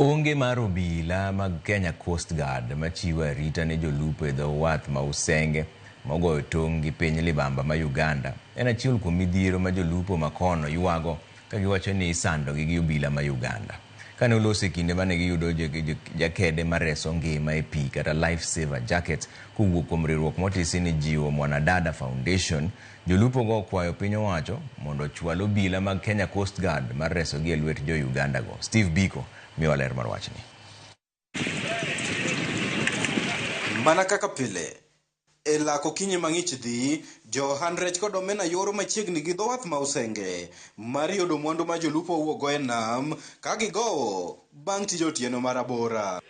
Onge mar obila mag Kenya Coast Guard machiwo arita ne jolupo e dho wath ma Usenge mogoyo tong' gi piny libamba ma Uganda en achiel kuom midhiero ma jolupo ma kono ywago ka giwacho ni isandogi gi obila ma Uganda. Kane oloso e kinde mane giyudo jakede mareso ngima e pi kata life saver jacket kowuok kuom riwruok motisi ni Jiwo Mwanadada Foundation, jolupo go okwayo piny owacho mondo ochwal obila mag Kenya Coast Guard mar resogi e lwet jo Uganda go. Steve Biko miwa ler mar wachni. Mana kaka pile, e lak okinyi mang'ich dhi, jo ohand rech kod omena yoro machiegni gi dho wath ma Usenge mar yudo mwandu ma jolupo wuokgo e nam ka gigowo bang' tij otieno mar abora.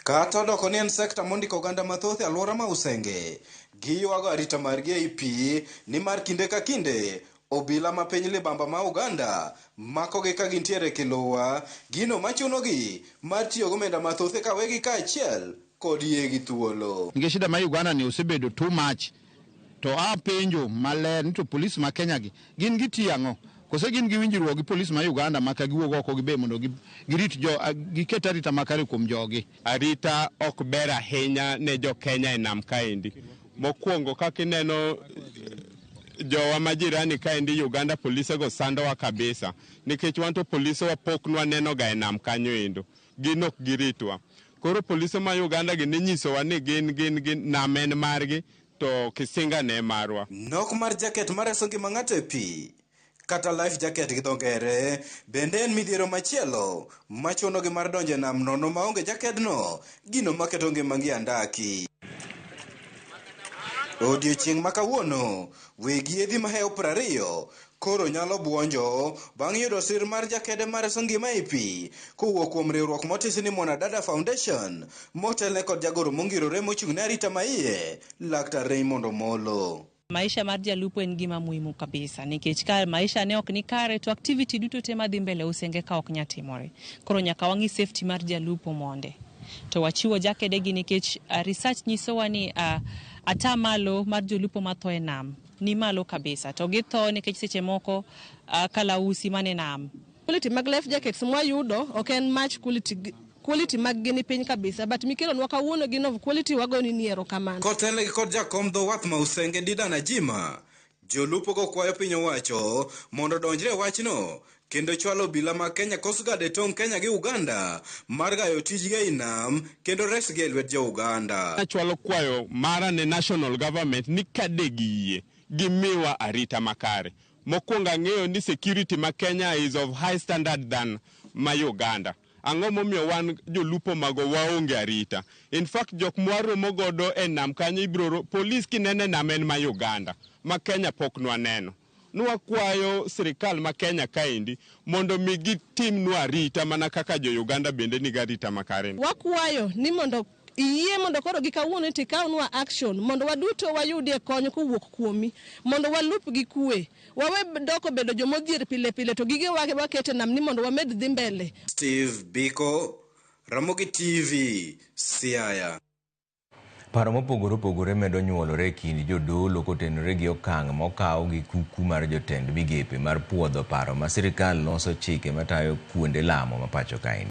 Kata odoko ni en sekta mondiko oganda mathoth e alwora ma Usenge, giywago arita margi ei pi nimar kinde ka kinde obila ma piny libamba ma Uganda makogi ka gintiere kiluwa, gino machunogi mar tiyo gomenda mathoth e kawegi kaachiel kod yiegi thuolo. Nikech shida ma Uganda ni osebedo too much to apenjo maler ni to polis ma Kenya gi gin gitiyo ang'o? Kose gin gi winjruok gi polis ma Uganda ma ka giwuok oko gibe mondo girit jo giket arita makare kuom jogi. Arita ok ber ahinya ne jo Kenya e nam kaendi. Mokwongo kaka ineno jowa ma jirani kaendi Uganda polisego sandowa kabisa nikech wan to polisewa pok nwanenoga e nam kanyo endo, gin ok giritwa. Koro polise ma Uganda gi ninyisowa ni gin nam en margi to Kisinga ne marwa. Nok mar jaket mareso ngima ng'ato e pi kata life jacket gi dho ngere bende en midhiero machielo machunogi mar donjo e nam nono maonge jakedno, gino maketo ngimagi andaki. Odiochieng' ma kawuono, weg yiedhi mahewo 20 koro nyalo buonjo bang' yudo sir mar jakede mareso ngima e pi kowuok kuom riwruok motisi ni Mwanadada Foundation motelne kod jagoro mongirore mochung' ne arita maiye Laktar Raymond Omolo. Maisha mar jalupo en gima muhimu kabisa nikech ka maisha ne ok ni kare to activity duto te madhi mbele Usenge ka ok nyal timore. Koro nyaka wang'i safety mar jalupo monde. To wachiwo jakede gi nikech research nyisowa ni ata malo mar jolupo matho e nam ni malo kabisa. To githo nikech seche moko kalausi mane nam. Quality mag life jackets mwayudo ok en much quality, quality mag gi ni piny kabisa, but mikelonwa kawuono gin of quality, wagoni ni erokamano. Kotelnegi kod jakom dho wath ma Usenge Didan Ajima, jolupo go kwayo piny owacho mondo odonjre e wachno kendo chwalo obila mag Kenya Coast Guard e tong' Kenya gi Uganda mar gayo tijgi ei nam kendo resgi e lwet jo Uganda. Achwalo kwayo mara ne national government ni kade giyie gimiwa arita makare. Mokwongo ang'eyo ni security ma Kenya is of high standard than ma Uganda. Ang'o momiyo wan jolupo mago waonge arita? In fact, jok mwaromo godo e nam kanyo ibiro polis kinene nam en ma Uganda, ma Kenya pok nwaneno. Nwakwayo sirikal ma Kenya kaendi mondo mi gitimnwa arita mana kaka jo Uganda bende nigi arita makare. Wakwayo ni mondo iyie mondo koro gi kawuono tikawnwa action mondo waduto wayudie kony kowuok kuomi mondo walup gi kwe, wawe doko bedo jomodhier pile pile to gige wakete nam ni mondo wamed dhi mbele. Steve Biko, Ramogi TV, Siaya. Paro mopogore opogore medo nyuolore e kind jodolo kotenore gi okang' mokaw gi kuku mar jotend migepe mar puodho paro ma sirikal loso chike matayo kuonde lamo ma pacho kaendi.